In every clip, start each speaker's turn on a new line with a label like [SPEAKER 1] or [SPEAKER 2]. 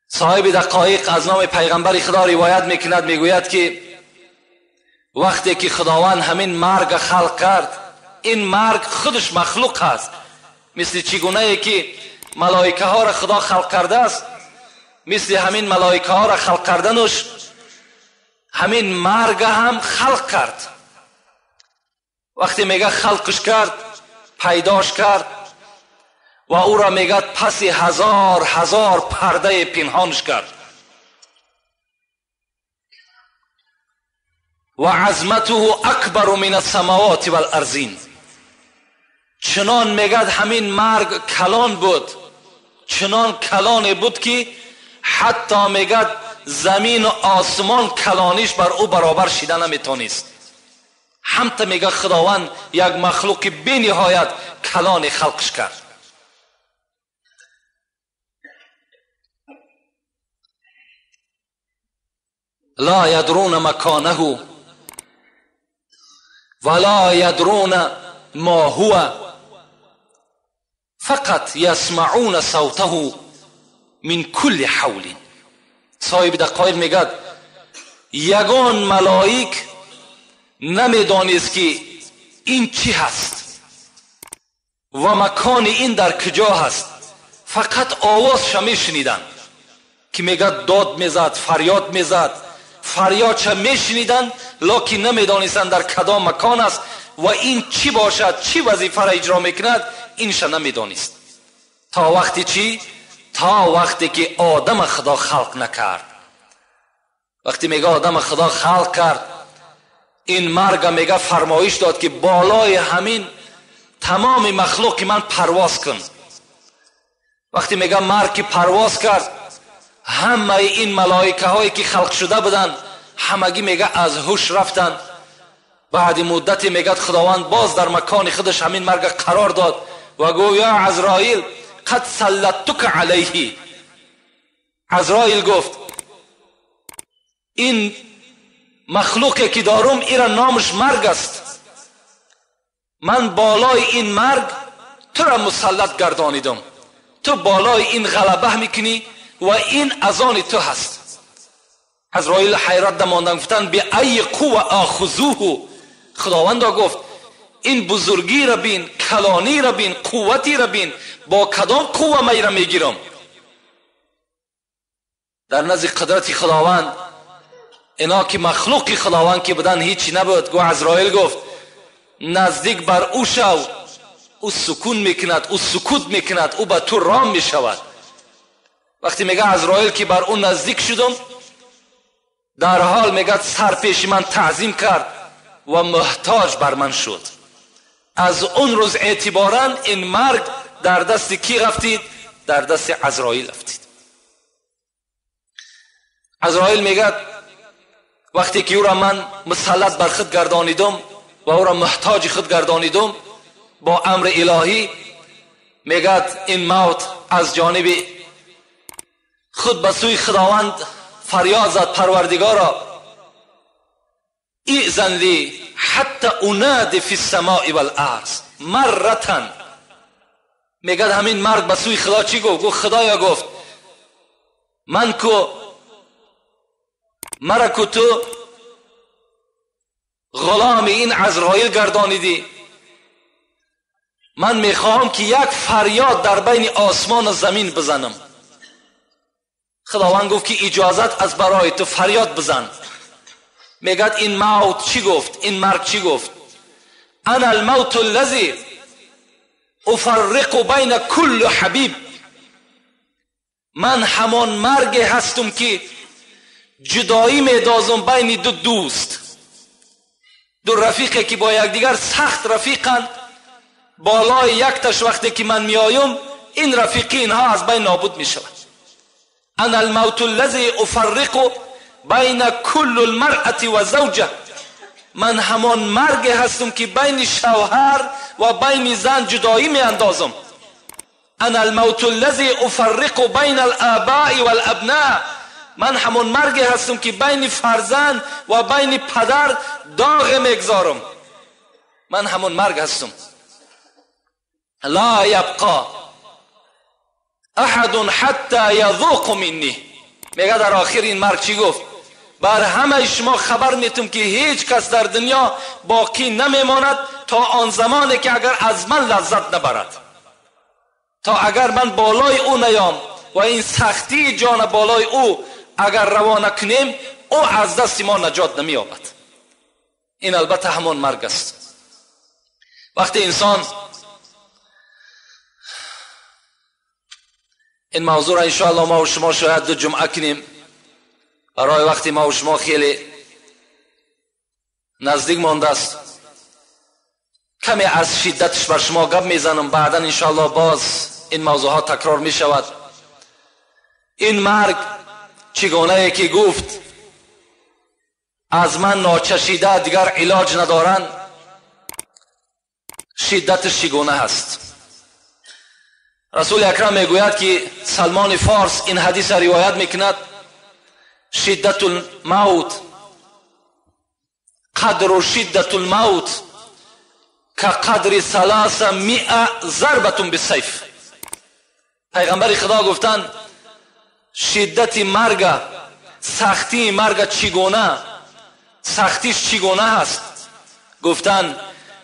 [SPEAKER 1] صاحب دقایق از نام پیغمبر خدا روایت میکند، میگوید که وقتی که خداوند همین مرگ خلق کرد، این مرگ خودش مخلوق است، مثل چگونه ای که ملائکه ها را خدا خلق کرده است، مثل همین ملائکه ها را خلق کردنش همین مرگ هم خلق کرد. وقتی میگه خلقش کرد، پیداش کرد و او را میگه پس هزار هزار پرده پنهانش کرد. و عظمته اکبر من السماوات والارضین. چنان میگه همین مرگ کلان بود، چنان کلان بود که حتی میگه زمین و آسمان کلانیش بر او برابر شیده نمیتونست. همتا میگه خداوند یک مخلوق بی نهایت کلان خلقش کرد. لا یدرون مکانه ولا یدرون ما هو فقط یسمعون صوته من کل حول. صاحب دقایق میگه یگان ملائک نمیدانست که این چی هست و مکان این در کجا هست، فقط آوازش میشنیدن که میگه داد میزد، فریاد میزد، فریادش میشنیدن، لکن نمیدانستند در کدام مکان است و این چی باشد، چی وظیفه را اجرا میکند، اینش نمیدانست. تا وقتی چی؟ تا وقتی که آدم خدا خلق نکرد. وقتی میگه آدم خدا خلق کرد، این مرگ میگه فرمایش داد که بالای همین تمام مخلوق من پرواز کن. وقتی میگه مرگ که پرواز کرد، همه این ملائکه هایی که خلق شده بودن همگی میگه از هوش رفتن. بعد مدتی میگه خداوند باز در مکان خودش همین مرگ قرار داد و گفت یا عزرائیل قد سلطتک علیه. عزرائیل گفت این مخلوقی که دارم ایرا نامش مرگ است، من بالای این مرگ تو را مسلط گردانیدم، تو بالای این غلبه میکنی و این از آن تو هست. عزرائیل حیرت دماندن، گفتن به ای قوه آخذوه. خداوند گفت این بزرگی را بین، کلانی را بین، قوتی را بین، با کدام قوه من را میگیرم؟ در نزد قدرت خداوند اینا که مخلوق خداوند که بودن هیچی نبود. گو عزرائیل گفت نزدیک بر او شو، او سکون میکند، او سکوت میکند، او به تو رام میشود. وقتی میگه عزرائیل که بر او نزدیک شدم، در حال میگه سر پیش من تعظیم کرد و محتاج بر من شد. از اون روز اعتبارا این مرگ در دست کی رفتید؟ در دست عزرائیل رفتید. عزرائیل میگه وقتی که او را من مسلط بر خود گردانیدم و او را محتاج خود گردانیدم با امر الهی، میگه این موت از جانب خود به سوی خداوند فریاد زد، پروردگارا ایذن لی حتی انادی فی السماء والارض مرة. میگه همین مرگ به سوی خدا چی گفت؟ گفت خدایا، گفت من کو مرا کو تو غلام این عزرائیل گردانیدی، من میخواهم که یک فریاد در بین آسمان و زمین بزنم. خداوند گفت که اجازت از برای تو، فریاد بزن. میگه این موت چی گفت؟ این مرگ چی گفت؟ انا الموت الذی افرق بین کل حبیب. من همان مرگ هستم که جدایی میدازم بین دو دوست، دو رفیقی که با یکدیگر سخت رفیقند. بالای یک تش وقتی که من میایم، این رفیقی اینها از بین نابود میشود. انا الموت الذی افرق بین کل المرأة و زوجه. من همان مرگ هستم که بین شوهر و بین زن جدایی می اندازم. انا الموت الذی افرق بین الآباء والابناء. من همان مرگ هستم که بین فرزند و بین پدر داغ میگذارم. من همان مرگ هستم. لا یبقی احد حتی یذوق منی. میگه در آخر این مرگ چی گفت؟ بر همه شما خبر میتم که هیچ کس در دنیا باقی نمیماند تا آن زمانی که اگر از من لذت نبرد، تا اگر من بالای او نیام و این سختی جان بالای او اگر روانه کنیم، او از دست ما نجات نمییابد. این البته همان مرگ است. وقتی انسان این موضوع را انشاءالله ما و شما شاید دو جمعه کنیم، برای وقتی ما و شما خیلی نزدیک مانده است، کمی از شدتش بر شما گپ میزنم، بعدا انشاءالله باز این موضوع ها تکرار می شود. این مرگ چگونه که گفت از من ناچشیده دیگر علاج ندارن، شدتش چگونه هست؟ رسول اکرم میگوید که سلمان فارس این حدیث روایت میکند، شدت الموت قدر شدت الموت كقدر 300 ضربة بالسیف. پیغمبر خدا گفتند شدت مرگ، سختی مرگ چگونه، سختیش چگونه هست؟ گفتند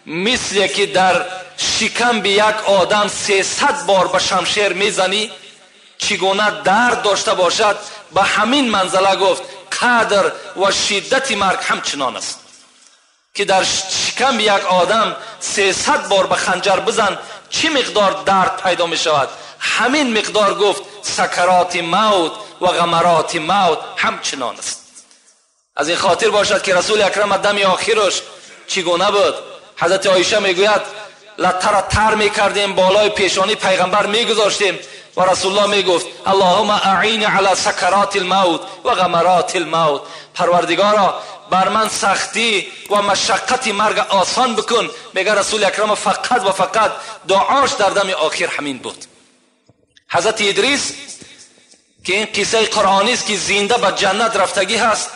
[SPEAKER 1] مثل که در شکم به یک آدم 300 بار به شمشیر میزنی چگونه درد داشته باشد، به همین منزله گفت قدر و شدت مرگ همچنان است که در شکم یک آدم 300 بار به خنجر بزن چی مقدار درد پیدا می شود، همین مقدار گفت سکرات موت و غمرات موت همچنان است. از این خاطر باشد که رسول اکرم دم آخرش چگونه بود؟ حضرت عایشه میگوید لتر تر میکردیم بالای پیشانی پیغمبر میگذاشتیم و رسول الله میگفت اللهم اعین علی سکرات الموت و غمرات الموت، پروردگارا بر من سختی و مشقت مرگ آسان بکن. میگه رسول اکرم فقط و فقط دعاش در دم آخر همین بود. حضرت ادریس که این قصه قرآنی است که زنده به جنت رفتگی هست،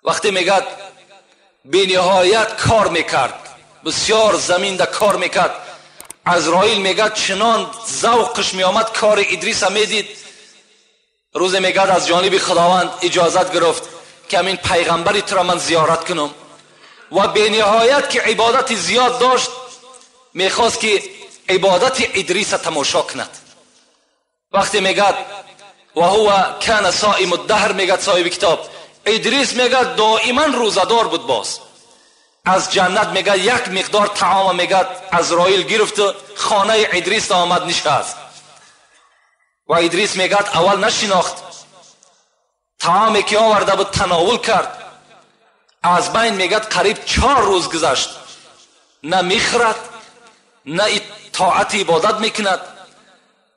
[SPEAKER 1] وقتی میگه بی نهایت کار میکرد، بسیار زمین ده کار میکرد، عزرائیل میگه چنان ذوقش میآمد کار ادریس میدید. روز میگه از جانب خداوند اجازت گرفت که همین پیغمبری تو را من زیارت کنم و به نهایت که عبادت زیاد داشت میخواست که عبادت ادریس تماشا کند. وقتی میگه و هو کان صائم الدهر، میگه صاحب کتاب ادریس میگه دائما روزه‌دار بود، باز از جنت میگه یک مقدار طعام میگه عزرائیل گرفت و خانه ادریس آمد نشست و ادریس میگه اول نشناخت، طعامی که آورده بود تناول کرد، از بین میگه قریب 4 روز گذشت، نه میخورد نه اطاعت عبادت میکند.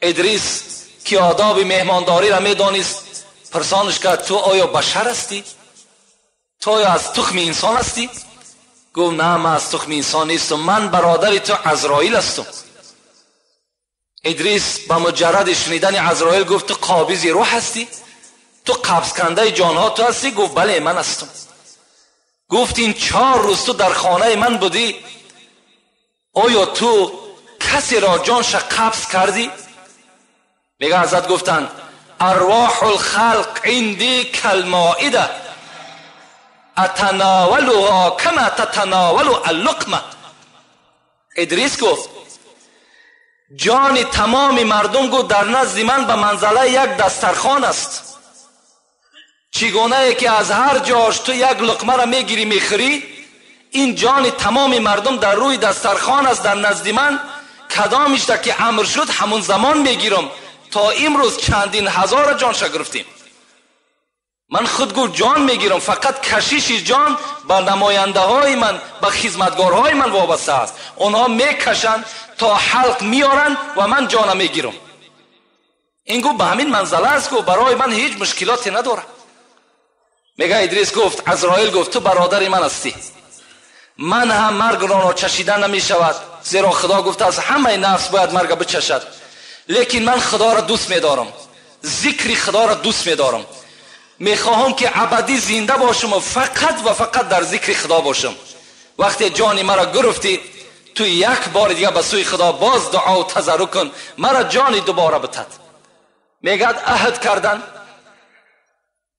[SPEAKER 1] ادریس که آداب مهمانداری را میدانست پرسانش کرد تو آیا بشر هستی؟ تو آیا از تخم انسان هستی؟ گفت نه من از تخم انسان نیستم، من برادر تو عزرائیل هستم. ادریس به مجرد شنیدن عزرائیل گفت تو قابض روح هستی؟ تو قبض کنده جانها تو هستی؟ گفت بله من هستم. گفت این 4 روز تو در خانه من بودی، آیا تو کسی را جانش قبض کردی؟ میگه حضرت گفتند ارواح الخلق عندی کالمائده اتناولها کما تتناول اللقمه. ادریس گفت جان تمام مردم گفت در نزد من به منزله یک دسترخوان است، چگونه که از هر جاش تو یک لقمه را میگیری میخوری، این جان تمام مردم در روی دسترخوان است در نزد من، کدامش که امر شد همون زمان میگیرم، تا امروز چندین هزار جانش گرفتیم. من خود گفت جان میگیرم، فقط کشش جان به نماینده های من، به خدمتگارهای من وابسته است، اونها میکشن تا حلق میارن و من جان میگیرم. این گفت به همین منزله است، گفت برای من هیچ مشکلاتی نداره. میگه ادریس گفت عزرائیل گفت تو برادر من هستی، من هم مرگ را چشیدن نمیشود، زیرا خدا گفته از همه نفس باید مرگ بچشد، لیکن من خدا را دوست میدارم، ذکر خدا را دوست میدارم، میخواهم که ابدی زنده باشم و فقط و فقط در ذکر خدا باشم. وقتی جان مرا گرفتی تو یک بار دیگه به سوی خدا باز دعا و تضرع کن، مرا جانی دوباره بتد. میگد عهد کردن.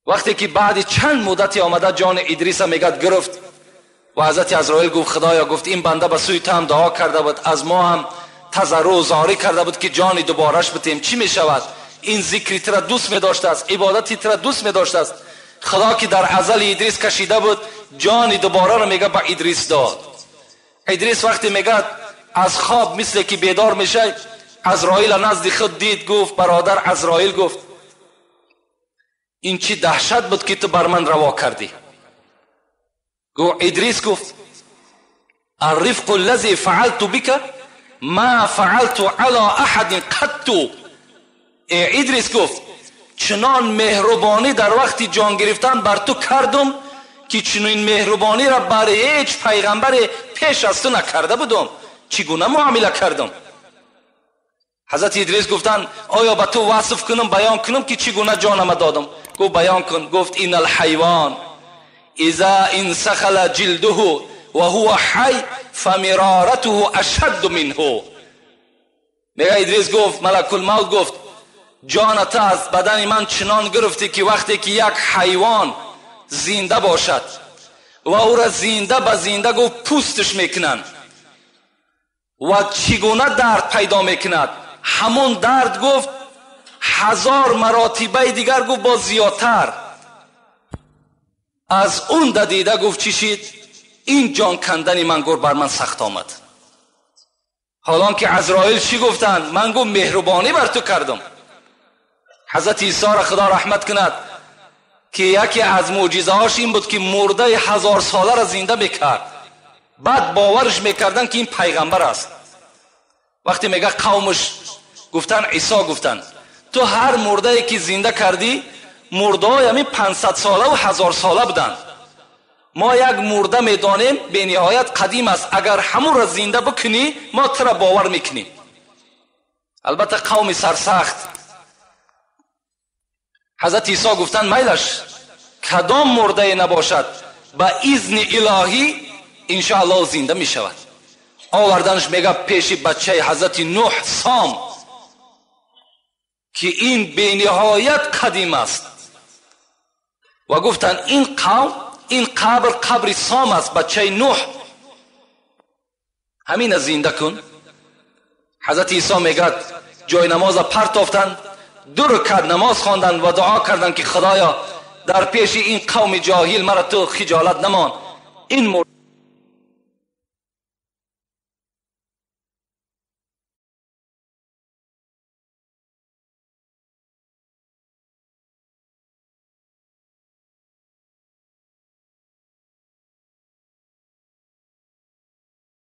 [SPEAKER 1] وقتی که بعد چند مدتی آمده جان ادریس میگد گرفت و حضرت عزرائیل گفت خدایا، گفت این بنده به سوی تو هم دعا کرده بود، از ما هم تضرع و زاری کرده بود که جان دوبارهش بتیم، چی میشود؟ این ذکری تر دوست می داشته است، عبادتی تر دوست می داشته است. خدا که در ازل ادریس کشیده بود جان دوباره رو میگه به ادریس داد. ادریس وقتی میگه از خواب مثل که بیدار میشه، عزرائیل نزد خود دید، گفت برادر عزرائیل، گفت این چی دهشت بود که تو بر من روا کردی؟ گفت ادریس گفت الرفق الذي فعلت بك ما فعلت على احد قط. ادریس گفت چنان مهربانی در وقتی جان گرفتن بر تو کردم که چنین مهربانی را بر هیچ پیغمبر پیش از تو نکرده بودم، چگونه معامله کردم؟ حضرت ادریس گفتن آیا به تو وصف کنم، بیان کنم که چگونه جانم دادم؟ گفت بیان کن. گفت این الحیوان اذا انسخل جلده و هو حی فمرارته اشد منه. میگه ادریس گفت ملک الموت گفت جانت از بدن من چنان گرفتی که وقتی که یک حیوان زنده باشد و او را زنده به زنده گفت پوستش میکنند و چگونه درد پیدا میکند، همون درد گفت 1000 مراتبه دیگر گفت با زیادتر از اون دیده. گفت چی شد؟ این جان کندن من گفت بر من سخت آمد. حالان که عزرائیل چی گفتن؟ من گفت مهربانی بر تو کردم. حضرت عیسی را خدا رحمت کند که یکی از معجزه هاش این بود که مرده 1000 ساله را زنده میکرد. بعد باورش میکردن که این پیغمبر است. وقتی میگه قومش گفتن عیسی گفتن تو هر مرده که زنده کردی مرده های همین 500 ساله و 1000 ساله بودن، ما یک مرده میدانیم به نهایت قدیم است، اگر همون را زنده بکنی ما تو را باور میکنیم. البته قوم سرسخت. حضرت عیسی گفتن میلش کدام مرده نباشد با اذن الهی انشاءالله زنده میشود. آوردنش میگه پیش بچه حضرت نوح سام که این به نهایت قدیم است و گفتن این قوم این قبر قبر سام است، بچه نوح، همین زنده کن. حضرت عیسی میگه جای نماز پرتافتن، 2 رکعت نماز خواندن و دعا کردن که خدایا در پیش این قوم جاهل مرا تو خجالت نمان، این